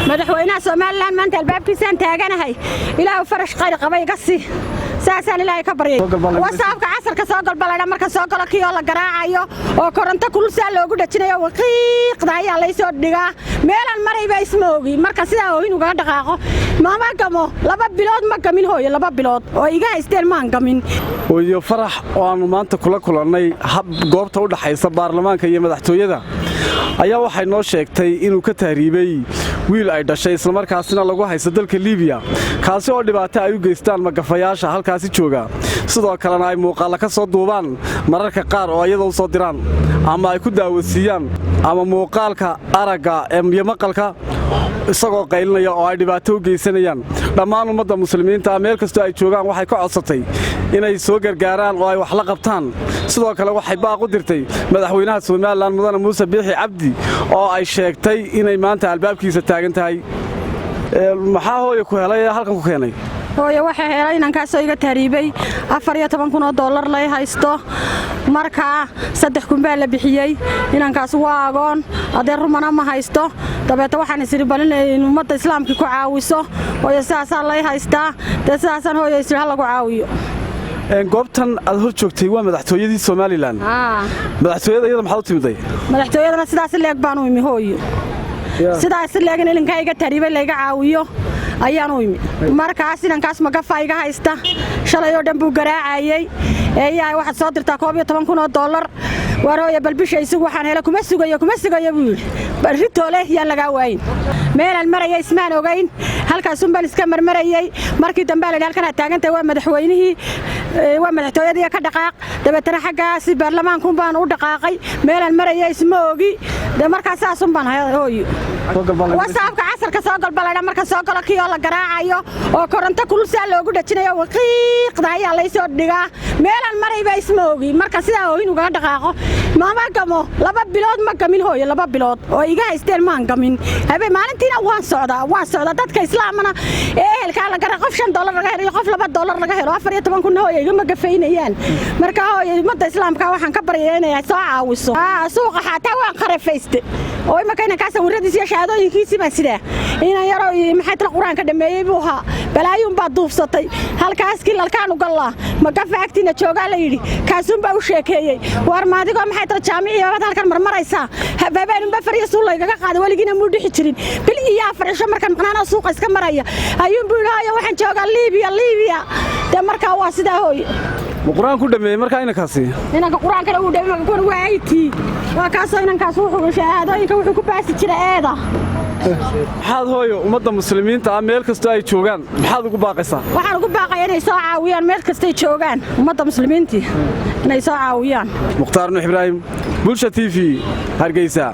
Madaxweynaha Somaliland maanta albaabkiisaan taaganahay. Ilaahu farash khayr qaba iga sii, saasaan Ilaahay ka baryay. WhatsAppka casarka soo galbaladha, marka soo galo kii oo la garaacayo oo koronto kulul saa loogu dhajinayo, waqiiqda ayaa laysoo dhigaa. Meelaan marayba isma ogi. Marka sidaa oohin ugaga dhaqaaqo. Mama gamo, 2 bilood ma gamin hooyo, 2 bilood oo iga haysteen maan gamin. Hooyo Farax oo aannu maanta kula kulannay hab goobta u dhaxaysa baarlamaanka iyo madaxtooyada ayaa waxay noo sheegtay inuu ka tahriibay wiil ay dhashay, islamarkaasina lagu haysto dalka Liibiya, kaasi oo dhibaato ay u geystaan magafayaasha halkaasi jooga, sidoo kalena ay muuqaalla ka soo duubaan mararka qaar oo iyada u soo diraan ama ay ku daawasiiyaan ama muuqaalka aragga iyo maqalka isagoo qaylinaya oo ay dhibaato u geysanayaan. Dhammaan ummadda muslimiinta meel kastoo ay joogaan waxay ka codsatay inay soo gargaaraan oo ay wax la qabtaan. Sidoo kale waxay baaq u dirtay madaxweynaha Somaliland, mudane Muuse Biixi Cabdi, oo ay sheegtay inay maanta albaabkiisa taagan tahay. Maxaa hooya ku helay ee halkan ku keenay? Hooye, waxaa helay inankaasoo iga tahriibay, $14,000 lay haysto. Markaa 3,000 baa la bixiyey. Inankaas waa agoon, adeer rumana ma haysto. Dabeeta waxaan isiri bal inay ummadda islaamkii ku caawiso. Hooye, sidaasaa lay haystaa dee, sidaasaan hooye isiri ha lagu caawiyo. Goobtan aad hor joogtay waa madaxtooyadii Somaliland. Madaxtooyada iyada maxaad u timiday? Madaxtooyadana sidaas leeg baan u imi hooyo, sidaas leeg in ilinkaa iga tahriibay layga caawiyo ayaan u imi. Markaas inankaas magafa iga haysta, shalay oo dhan buu garaacayey eeyahay, waxaad soo dirtaa $11,000. Waar hooya, bal bisha isugu, waxaan hela kuma sugayo, kuma sugayo buu yidhi. Barritoole yaan lagaa waayin. Meelaan maraya ismaan ogayn, halkaasun baan iska marmarayey. Markii dambe la yidhi halkan aad taagantahay waa madaxweynihii, waa madaxtooyadii, ka dhaqaaq. Dabeetana xaggaasi baarlamaankuun baan u dhaqaaqay. Meelaan maraya isma ogi dee, markaa saasun baan hooyo. WhatsAppka casarka soo galbaladha, marka soo galo kii oo la garaacayo oo koronto kulul saa loogu dhajinayo, waqiiqda ayaa laysoo dhigaa. Meelaan marayba isma ogi. Marka sidaa oohin ugaga dhaqaaqo. Mama gamo, 2 bilood ma gamin hooyo, 2 bilood oo iga haysteen maan gamin. Habeen maalintiina waan socdaa, waan socdaa. Dadka islaamana ee ehelkaa la gara, qof $5 laga helo iyo qof $2 laga helo, 14,000 hooyo igama gafaynayaan. Marka hooyo, ummadda islaamka waxaan ka baryaya inay soo caawiso. Suuqa xataa waan qarafayste oo imaka inankaa sawiradiis iyo shahaadooyinkiisii baan sidaa. Inan yaroo maxay tala qur-aanka dhameeyey buu ahaa, balaayuun baa duufsatay. Halkaas kilalkaanu gallaa, magafa agtiina joogaa la yidhi, kaasuunbaa u sheekeeyey. Waar maadigoo maxay tala jaamicii baad halkan marmaraysaa? Habeenunba fariya suul laygaga qaaday, weligiina muu dhixi jirin. Bil iyo 4 cisho markaan maqnaanoo suuqa iska maraya ayuunbuu yidhi, hooyo, waxaan joogaa Liibiya, Liibiya. Dee markaa waa sidaa hooye. Ma qur-aan ku dhameeyey markaa inankaasi? Inanka qur-aankana uu dhamay, kuwan waa IT, waa kaasoo inankaas wuxuu shahaadooyinka wuxuu ku baasi jira eeda. Maxaad hooyo ummadda muslimiinta ah meel kastoo ay joogaan maxaad ugu baaqaysaa? Waxaan ugu baaqaya inay soo caawiyaan meel kastay joogaan, ummadda muslimiintii inay soo caawiyaan. Mukhtaar Nuux Ibraahim, Bulsha TV, Hargeysa.